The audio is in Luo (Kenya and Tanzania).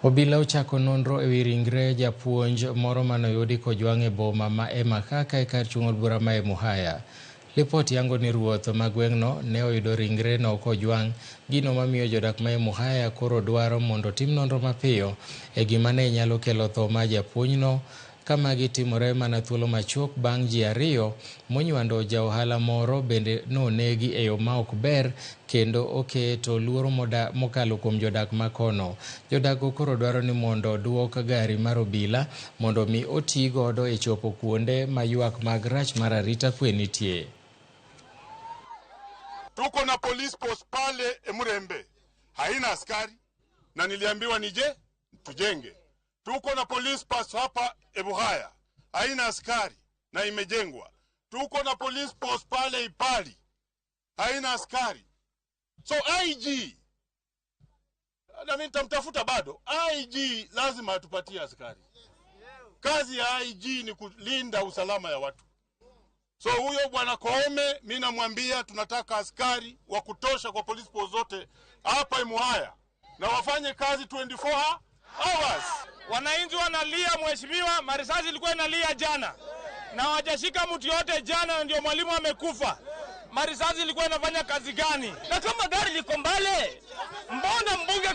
Obila ochako nonro ewi ringre japuonj moro manoyudi kojwang' e boma ma Emakhaka e kar chung' od bura ma Emuhaya. Lipot yango ni ruoth ma gweng'no ne oyudo ringre no kojwang', gino mamiyo jodak ma Emuhaya koro dwaro mondo otim nonro mapiyo e gima ne nyalo kelo tho mar japuonjno. Ka magi timore mana thuolo machuok bang' ji ariyo monywando ja ohala moro bende nonegi e yo ma ok ber kendo oketo luoro mokalo kuom jodak ma kono. Jodak go koro dwaro ni mondo duok gari mar obila mondo mi oti godo e chopo kuonde ma ywak mag rach mar arita kwe nitie. Tuko na police post pale Emurembe, haina askari na niliambiwa nije tujenge. Tuko na police post hapa Ebuhaya, haina askari na imejengwa. Tuko na police post pale Ipali, haina askari. So IG, na mimi nitamtafuta bado. IG lazima atupatie askari. Kazi ya IG ni kulinda usalama ya watu. So huyo bwana Koome, mimi namwambia tunataka askari wa kutosha kwa police post zote hapa Emuhaya na wafanye kazi 24 hours. Wananchi wanalia mheshimiwa, marisasi ilikuwa inalia jana na hawajashika mtu yote jana, ndio mwalimu amekufa. Marisasi ilikuwa inafanya kazi gani? Na kama gari liko Mbale, mbona mbunge